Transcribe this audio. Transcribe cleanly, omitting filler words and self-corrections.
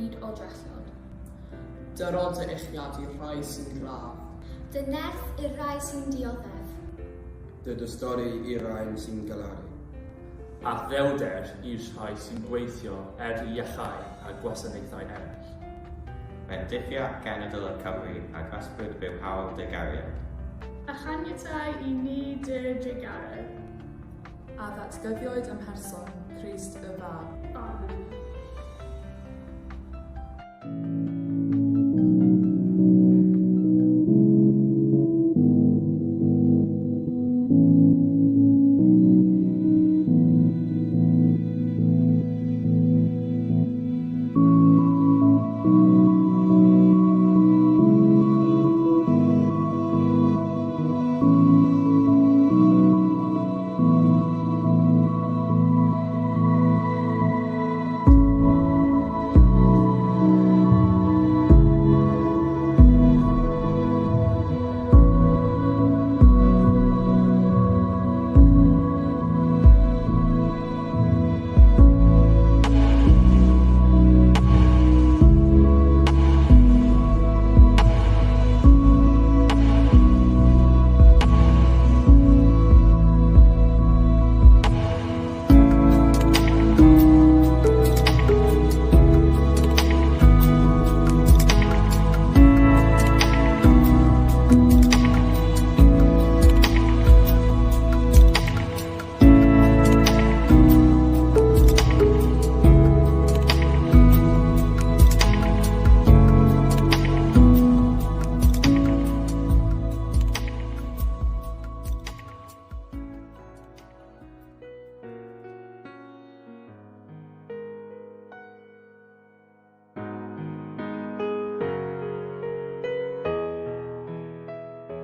byd o drallod. Dyro dy uchiad i'r rhai sy'n glaf. Dy nerth i'r rhai sy'n dioddef. Dy dosturi i'r rhai sy'n galaru. A ddewrder i'r rhai sy'n gweithio er iachau a gwasanaethau eraill. Bendithia genedl y Cymry ag ysbryd bywhaol dy gariad. A chaniatau i ni dy drugaredd. A ddatguddiwyd ym mherson Crist y Fab. Amen.